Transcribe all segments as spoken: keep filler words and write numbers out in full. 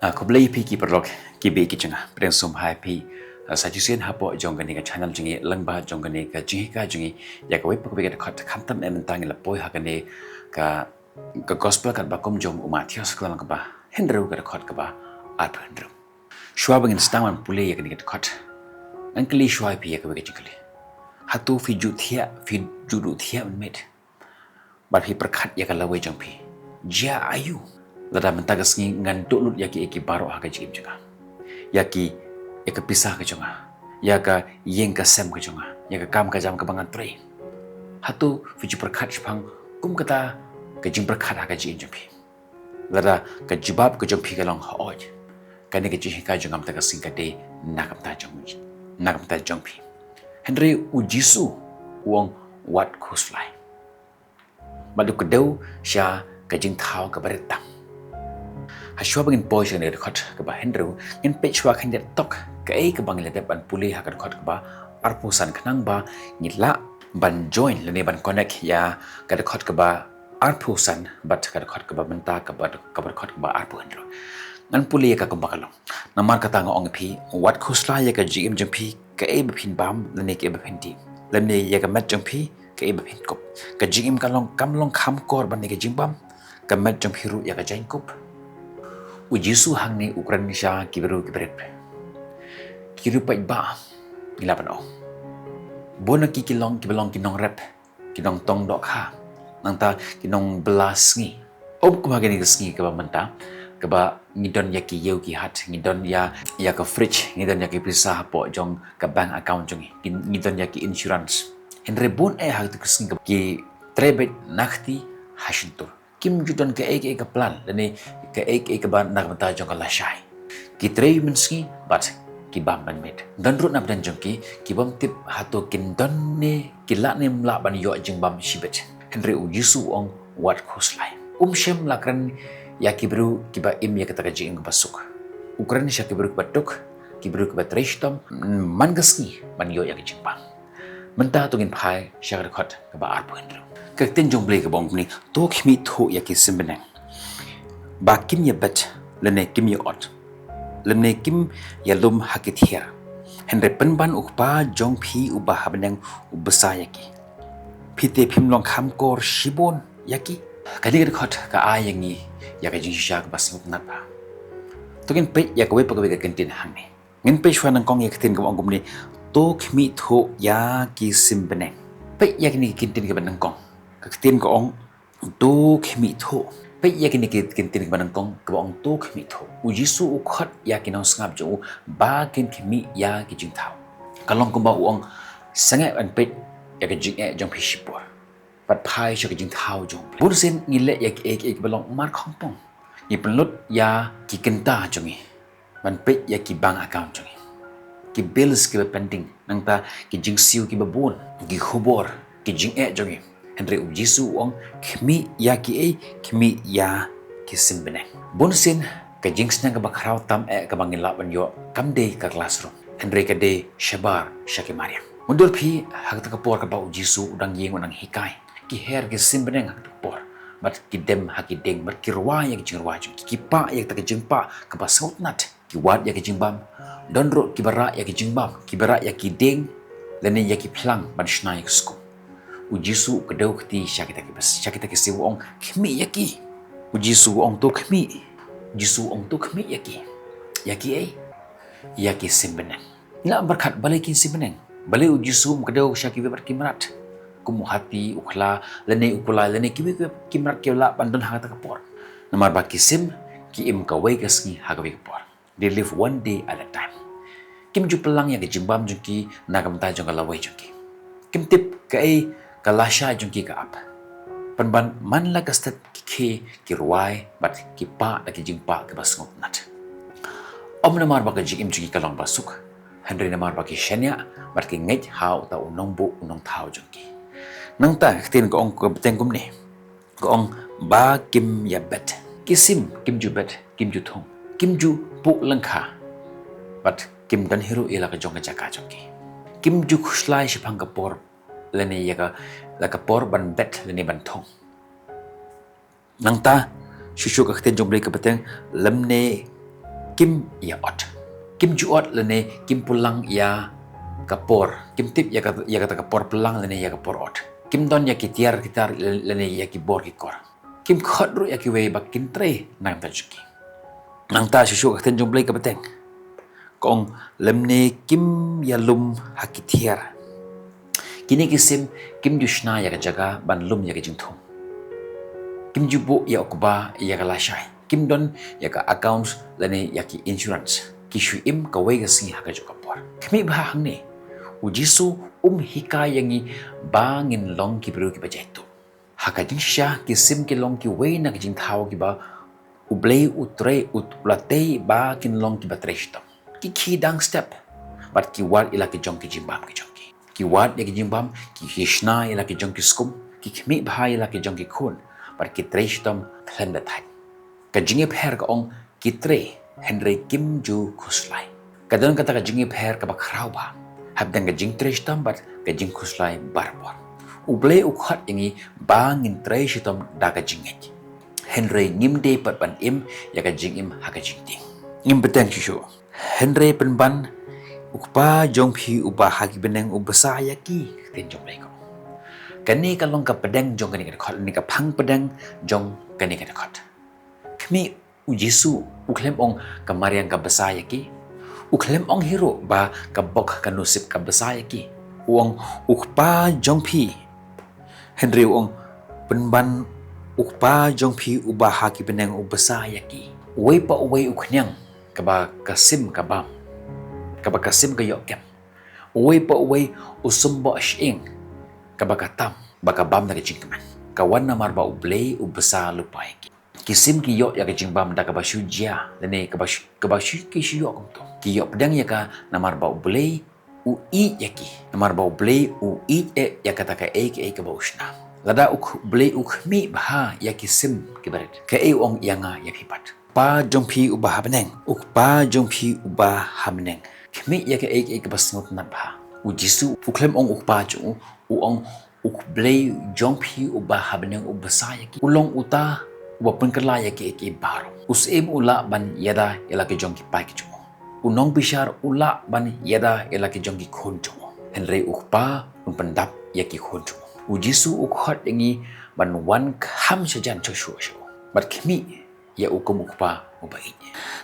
Ah, khublei phi ki paralok, ki bri ki jong nga. Pdiang sngewbha ïa phi, ah, sa shisien hapoh jong kane ka channel jong ngi, lyngba jong kane ka jinghikai jong ngi ïa kawei pa kawei ka dkhot. Khamtam eh mynta ngi la poi ha kane ka, ka gospel katba kum jong u Mathaios ka lynnong kaba hynriew ka dkhot kaba arphew hynriew. Shuwa ba ngin sdang ban pule ïa kane ka dkhot, ngan kylli shuwa ïa phi ïa kawei ka jingkylli. Hato phi ju thiah, phi ju duh thiah mynmiet? Bad phi pyrkhat ïa ka lawei jong phi. Jia aïu? Lada mynta ka sngi ngan duh lut ïa kiei kiei baroh ha ka jingim jong nga. Ïa ki, ïa ka pisa ka jong nga. Ïa ka ïing ka sem ka jong nga. Ïa ka kam ka jam kaba ngan trei. Hato phi ju pyrkhat shaphang kum kata ka jingpyrkhat ha ka jingim jong phi? Lada ka jubab ka jong phi ka long hooid, kane ka jinghikai jong nga mynta ka sngi ka dei na ka bynta jong, na ka bynta jong phi. Hynrei u Jisu u ong wat khuslai. Bad u kdew sha ka jingthaw kaba rit tam. Hashwa ba ngin poi sha kane ka dkhot kaba hynriew, ngin peit shuwa khyndiat tok kaei kaba ngi la dep ban pule ha ka dkhot kaba arphew san khnang ba ngi lah ban join lane ban connect ïa ka dkhot kaba arphew san bad ka dkhot kaba mynta kaba, kaba dkhot kaba arphew hynriew. Ngan pule ïa ka kumba ka long. Namar kata nga ong ïa phi, wat khuslai ïa ka jingim jong phi, kaei ba phin bam lane kaei ba phin dih. Lane ïa ka met jong phi, kaei ba phin kup. Ka jingim ka long, kam long kham kor ban ïa ka jingbam, ka met jong phi ruh ïa ka jingkup. U Jisu hangne u kren sha ki briew kiba rit. Ki riewpaidbah, ngi lah ban ong, bun na ki ki long, kiba long ki nongrep, ki nongtong dohkha, nangta ki nongbylla sngi. Ym kum ha kane ka sngi kaba mynta, kaba ngi don ïa ki ïew ki hat, ngi don ïa, ïa ka fridge, ngi don ïa ki pisa hapoh jong ka bank account jong ngi. Ngi, ngi don ïa ki insurance. Hynrei bun eh ha katu ka sngi kaba ki trei beit na kti ha shyntur. Kim ju don kaei kaei ka plan lane kaei kaei kaba na ka bynta jong ka lashai. Ki trei mynsngi bad ki bam mynmiet. Don ruh na bynta jong ki, ki bym tip hato kin don ne ki lah ne ym lah ban ïoh jingbam shibit. Hynrei u Jisu u ong wat khuslai. Um shym la kren ïa ki briew kiba im ïa kata ka jingim kaba suk. U kren sha ki briew kiba duk, ki briew kiba trei shitom man ka sngi ban ïoh ïa ka jingbam. Mynta to ngin phai sha ka dkhot kaba arphew hynriew. Ka ktien jong U Blei kaba ong kumne, to khmih thuh ïa ki sim bneng, ba kim ïa bet lane kim ïa ot, lane kim ïa lum ha ki thiar. Hynrei pynban U Kpa jong phi uba ha bneng u bsa ïa ki. Phi te phim long kham kor shibun ïa ki? Kane ka dkhot ka ai ïa ngi ïa ka jingshisha kaba sngewtynnat bha. To ngin peit ïa kawei pa kawei ka kyntien hangne. Ngin peit shuwa nyngkong ïa ka ktien kaba ong kumne, to khmih thuh ïa ki sim bneng. Peit ïa kine ki kyntien kiba nyngkong. Ka ktien ka ong to khmih thuh. Peit ïa kine ki kyntien kiba nyngkong kaba ong to khmih thuh. U Jisu u khot ïa ki nongsngap jong u ba kin khmih ïa ki jingthaw. Ka long kumba u ong, sangeh ban peit ïa ka jingeh jong phi shipor. Bad phai sha ka jingthaw jong U Blei. Bun sien ngi leh ïa kiei kiei kiba long markhongpong. Ngi pynlut ïa ki kynta jong ngi ban peit ïa ki bank account jong ngi, ki bills kiba pending, nangta ki jingsiew kiba bun, ki khubor, ki jingeh jong ngi. Hynrei U Jisu u ong, khmih ïa kiei, khmih ïa ki sim bneng. Bun sien ka jingsneng kaba khraw tam eh kaba ngi lah ban ïoh kam dei ka classroom, hynrei ka dei shabar sha ki mariang. Mutdur phi, ha kata ka por kaba U Jisu u dang ïeng u dang hikai, ki her ki sim bneng ha kata ka por. Bad ki dem ha ki dieng, bad ki rwai ïa ki jingrwai jong ki, ki pah ïa kata ka jingpah kaba sngewtynnat. Ki wad ïa ki jingbam. Don ruh kiba rah ïa ki jingbam, kiba rah ïa ki dieng lane ïa ki phlang ban shna ïa ki skum. U Jisu u kdew kti sha kita ki bas, sha kita ki sim, u ong, khmih ïa ki. U Jisu u ong, to khmih. U Jisu u ong, to khmih ïa ki. Ïa kiei? Ïa ki sim bneng. Ngi lah ban pyrkhat balei ki sim bneng? Balei U Jisu um kdew sha kiwei pat ki mrad, kum u hati, u khla, lane u kulai, lane kiwei kiwei ki mrad ki lah ban don ha kata ka por? Namar ba ki sim ki im kawei ka sngi ha kawei ka por. They live one day at a time. Kim ju pynlang ïa ka jingbam jong ki na ka bynta jong ka lawei jong ki. Kim tip kaei ka lashai jong ki ka ap. Pynban man la ka step ki khie, ki rwai bad ki pah da ki jingpah kiba sngewtynnat. Ym namar ba ka jingim jong ki ka long ba suk, hynrei namar ba ki shaniah bad ki ngeit ha uta u nongbuh u nongthaw jong ki. Nangta ka ktien ka ong, ka bteng kumne. Ka ong ba kim ïa bet. Ki sim kim ju bet, kim ju thung, kim ju puh lyngkha. Bad kim don hi ruh ïa la ka jong ka jaka jong ki. Kim ju khuslai shaphang ka por lane ïa ka, la ka por ban bet lane ban thung. Nangta shuh shuh ka ktien jong U Blei ka bteng, lymne kim ïa ot. Kim ju ot lane kim pullang ïa ka por. Kim tip ïa ka, ïa kata ka por pullang lane ïa ka por ot. Kim don ïa ki tiar ki tar lane ïa ki bor ki kor. Kim khot ruh ïa kiwei ba kin trei na ka bynta jong ki. Nangta shuh shuh ka ktien jong U Blei ka bteng. Ka ong lymne kim ïalum ha ki tiar. Kine ki sim kim ju shna ïa ka jaka ban lum ïa ka jingthung. Kim ju buh ïa u kba ïa ka lashai. Kim don ïa ka accounts lane ïa ki insurance. Ki shu im kawei ka sngi ha kajuh ka por. Khmih bha hangne. U Jisu um hikai ïa ngi ba ngin long ki briew kiba jaituh. Ha ka jingshisha ki sim ki long kiwei na ki jingthaw kiba U Blei u trei, u la tei ba kin long kiba trei shitom. Ki khie dang step. Bad ki wad ïa la ki jong ki jingbam ki jong ki. Ki wad ïa ki jingbam, ki, ki shna ïa la ki jong ki skum, ki khmih bha ïa la ki jong ki khun. Bad ki trei shitom khlem da thait. Ka jingïapher ka ong ki trei, hynrei kim ju khuslai. Ka don kata ka jingïapher kaba khraw bha hapdeng ka jingtrei shitom bad ka jingkhuslai barabor. U Blei u khot ïa ngi ba ngin trei shitom da ka jingngeit. Hynrei ngim dei pat ban im ïa ka jingim ha ka jingtieng. Ngim bteng shuh shuh. Hynrei pynban U Kpa jong phi uba ha ki bneng u bsa ïa ki, ka ktien jong U Blei ka ong. Kane ka long ka pdeng jong kane ka dkhot, kane ka phang pdeng jong kane ka dkhot. Khmih, U Jisu u khlem ong ka mariang ka bsa ïa ki. U khlem ong hi ruh ba ka bok ka nusip ka bsa ïa ki. U ong U Kpa jong phi. Hynrei u ong pynban U Kpa jong phi uba ha ki bneng u bsa ïa ki. Uwei pa uwei u khñiang kaba ka sim ka bam, kaba ka sim ka ïoh kem. Uwei pa uwei u symboh shyieng kaba ka tam, ba ka bam da ka jingkmen. Ka wan namar ba U Blei u bsa lypa ïa ki. Ki sim ki ïoh ïa ka jingbam da kaba shu jia lane kaba shu, kaba shu ki shu ïoh kumto. Ki ïoh pdeng ïa ka namar ba U Blei u ïeit ïa ki. Namar ba U Blei u ïeit eh ïa kata kaei kaei kaba u shna. Lada U Blei u khmih bha ïa ki sim kiba rit, kaei u ong ïa nga ïa phi pat? Kpa jong phi uba ha bneng, U Kpa jong phi uba ha bneng, khmih ïa kaei kaei kaba sngewtynnat bha. U Jisu u khlem ong U Kpa jong u, u ong U Blei jong phi uba ha bneng u bsa ïa ki. U long uta uba pynkylla ïa kiei kiei baroh. U syiem u lah ban ïada ïa la ki jong ki paid ki jong u. U nongbishar u lah ban ïada ïa la ki jong ki khun jong u. Hynrei U Kpa un pyndap ïa ki khun jong u. U Jisu u khot ïa ngi ban wan kham shajan shuh shuh sha u bad khmih ïa u kum U Kpa uba ïeit.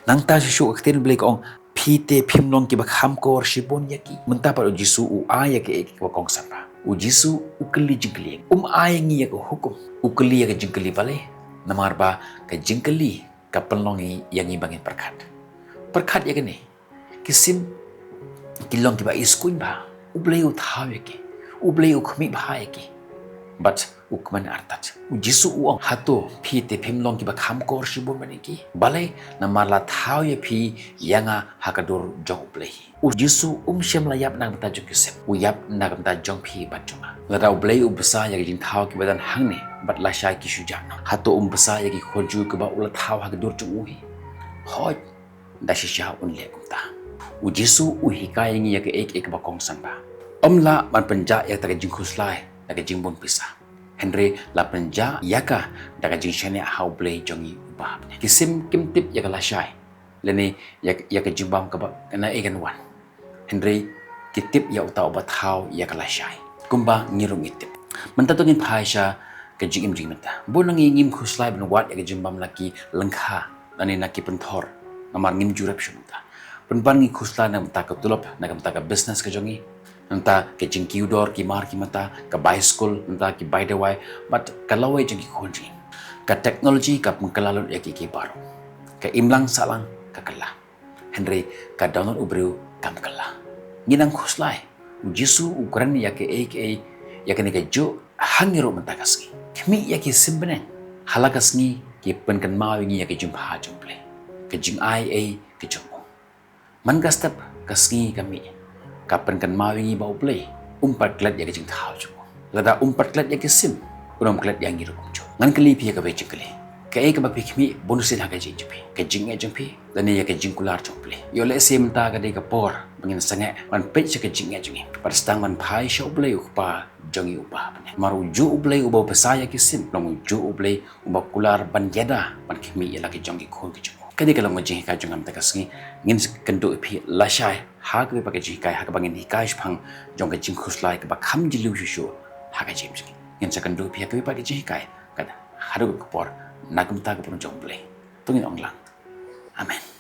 Nangta shuh shuh ka ktien U Blei ka ong, phi te phim long kiba kham kor shibun ïa ki. Mynta pat U Jisu u ai ïa kaei kaei kaba kongsan bha. U Jisu u kylli jingkylli. Um ai ïa ngi ïa ka hukum. U kylli ïa ka jingkylli balei? Namar ba ka jingkylli ka pynlong ïa ngi ba ngin pyrkhat. Pyrkhat ïa kane. Ki sim ki long kiba iskuin bha. U Blei u thaw ïa ki. U Blei u khmih bha ïa ki. Bad u kmen artat. U Jisu u ong, hato phi te phim long kiba kham kor shibun ban ïa ki? Balei? Namar la thaw ïa phi ïa nga ha ka dur jong U Blei. U Jisu um shym la ïap na ka bynta jong ki sim. U ïap na ka bynta jong phi bad jong nga. Lada U Blei u bsa ïa ki jingthaw kiba don hangne bad lashai ki shu jah noh, hato um bsa ïa ki khun jong u kiba u la thaw ha ka dur jong u hi? Hooid, da shisha un leh kumta. U Jisu u hikai ïa ngi ïa kaei kaei kaba kongsan bha. Um lah ban pynjah ïa kata ka jingkhuslai da ka jingbun pisa. Hynrei la pynjah ïa ka da ka jingshaniah ha U Blei jong ngi uba ha bneng. Ki sim kim tip ïa ka lashai lane ïa, ïa ka jingbam kaba na ei kan wan. Hynrei ki tip ïa uta uba thaw ïa ka lashai. Kumba ngi ruh ngi tip. Mynta to ngin phai sha ka jingim jingmynta. Bun na ngi ngim khuslai ban wad ïa ka jingbam na ki lyngkha lane na ki pynthor. Namar ngim ju rep shuh mynta. Pynban ngi khuslai na ka bynta ka tulop, na ka bynta ka business ka jong ngi. Nangta ka jingkiew dor ki mar ki mata, ka bai skul, nangta ki bai dawai, bad ka lawei jong ki khun jong ngi. Ka technology ka pynkylla lut ïa kiei kiei baroh. Ka imlang sahlang ka kylla. Hynrei ka dohnud u briew kam kylla. Ngi nang khuslai. U Jisu u kren ïa kaei kaei, ïa kane kajuh ha ngi ruh mynta ka sngi. Khmih ïa ki sim bneng. Ha la ka sngi ki pynkynmaw ïa ngi ïa ka jingbha jong U Blei. Ka jingai ei ka jong u. Man ka step ka sngi ka mih, ka pynkynmaw ïa ngi ba U Blei um pat klet ïa ka jingthaw jong u. Lada um pat klet ïa ki sim, un ym klet ïa ngi ruh kumjuh. Ngan kylli phi ïa kawei jingkylli. Kaei kaba phi khmih bunsien ha ka jingim jong phi, ka jingngeit jong phi lane ïa ka jingkular jong U Blei? Ïoh lehse mynta ka dei ka por ba ngin sangeh ban peit sha ka jingngeit jong ngi bad sdang ban phai sha U Blei U Kpa jong ngi uba ha bneng. Namar ujuh U Blei uba bsa ïa ki sim, long ujuh U Blei uba kular ban ïada, ban khmih ïa la ki jong ki khun ki jong u. Kane ka long ka jinghikai jong nga mynta ka sngi. Ngin sa kynduh ïa phi lashai ha kawei pat ka jinghikai ha kaba ngin hikai shaphang jong ka jingkhuslai kaba kham jylliew shuh shuh ha ka jingim jong ngi. Ngin sa kynduh ïa phi ha kawei pat ka jinghikai. Kan haduh ka por, na kumta ka burom jong U Blei. To ngin ong lang, Amen.